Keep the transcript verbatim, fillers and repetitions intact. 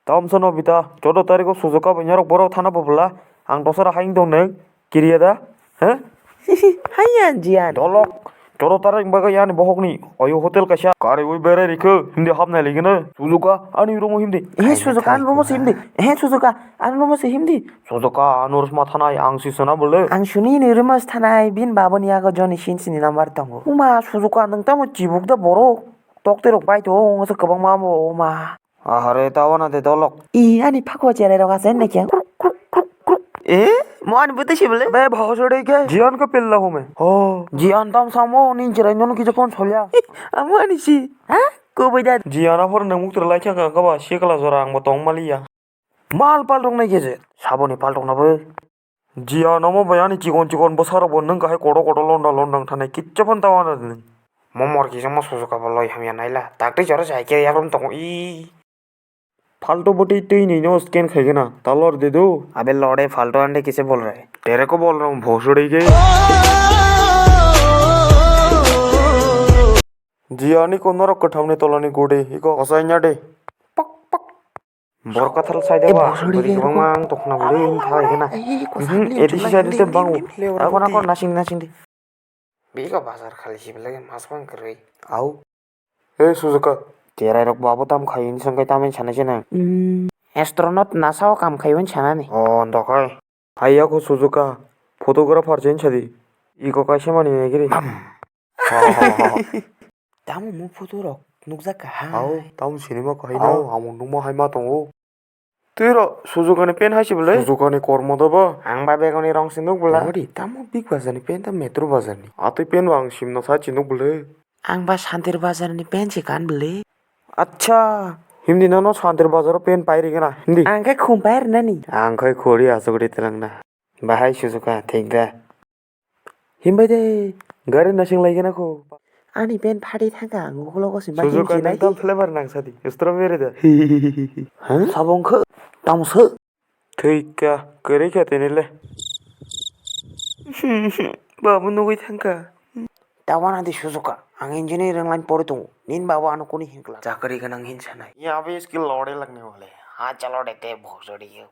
Tamsa no bita, choudo tarikh o Suzuka bai norok borok thana bo bwla, ang dosra haing tong nang, kiriya da, he? Haiya, Jiyan. Dolok, choudo tarikh bagwi yani bohok ni, oyo hotel kaisa, kariwi berai rikho, himdi hapnai ligi no, Suzuka, ani room o himdi. He, Suzuka, ani room o se himdi. He, Suzuka, ani room o se himdi. Suzuka, ano rwsma thanai, ang si sona bwle. Ang suni ni rwma se thanai, bin babo ni yago Johnny Sins ni number tongo. Uma, Suzuka, nwng tamo chibuk da borok? Tokte rok bai to, wngsa kwbangma bo, uma. Ahare, tawana de dolok. I, ani phakwa cherai rok ase, nai khe. Kruk, kruk, kruk, kruk. E, mo ani bwtwi si bwle? Be, bhosori khe. Jiyan ko pella hume. Ho. Jiyan tam samo, ni cherai nono kisa kon solya. Amo ani si. Ha? Ko bai da. Jiyan aphor nwng muktur lai kha ka ba, sikla jora ang bo tong maliya. Mal paltok nai khe je, saboni paltok na bo. Jiya, nomo bai ani chikon chikon bwsarok bo nwng kahai kotor kotor londa londa wng thanai, kicha phano ta wana nwng. Momor kisa mo Suzuka bo loi hamya naila, takti choro sai khe yakrum tongo i. Falto bwtwi twi nwi no scan khai gana, ta lor de do. Abe lore falto ande kise bol re. Tere ko bol rong bhosori ge. Jiya, ani ko norok kwtham ni tola ni gode, iko asai nya de. Pak, pak. Borok kathal sai de ba, bwswk bwrwi kwbangma ang tongkhna bwlwi wng thai khena. Ei, kwchak ni A D C side te bang. Ako na kon nasing nasing di. Biko bazar khali si belai mas bang kwrwi. Au. Ei, Suzuka. Cherai rok bo abo tam khai, insong kai tam sanai se nang. Astronaut NASA o kam khai wng sanani. O, dokhai. Hai, ako Suzuka, photographer chen sadi. Iko kaisa mani nai giri. Tamo mo photo rok nukjak ka hai. Au, tamo sinima kahai no, amo nukma hai ma tongo. Twi ro, Suzuka ni pen hai si bwlai? Suzuka ni kormo do bo. Ang ba begoni rong si nuk bwla. Ori, tamo Big Bazar ni pen, tamo Metro Bazar ni. Atwi pen bo ang simno sa si nuk bwlai. Ang ba Santir Bazar ni pen si kan bwlai. Acha, himdi nono Santir Bazar o pen pai rigena, himdi. Ang khe khum pai rinani. Ang khai khori asuk ri twlang na. Bahai Suzuka, thik da. Himbai de, gari nasing lai gena kho. Ani pen phadi thangka, ang ukhlogo si ma Suzuka hinsi nai. Nang tam flavor nang sadi, strawberry da. Ha? Sabong kho, tamo so. Thwika, kwrwi kha tini le. Babu nugwi thangka. Tawana di Suzuka, ang engineering line pori tongo. Nin babu ano kuni hinkla. Chakri ganang hin sanai. Ya abe skill lore lagne wale. Ha chalo de te bhosori.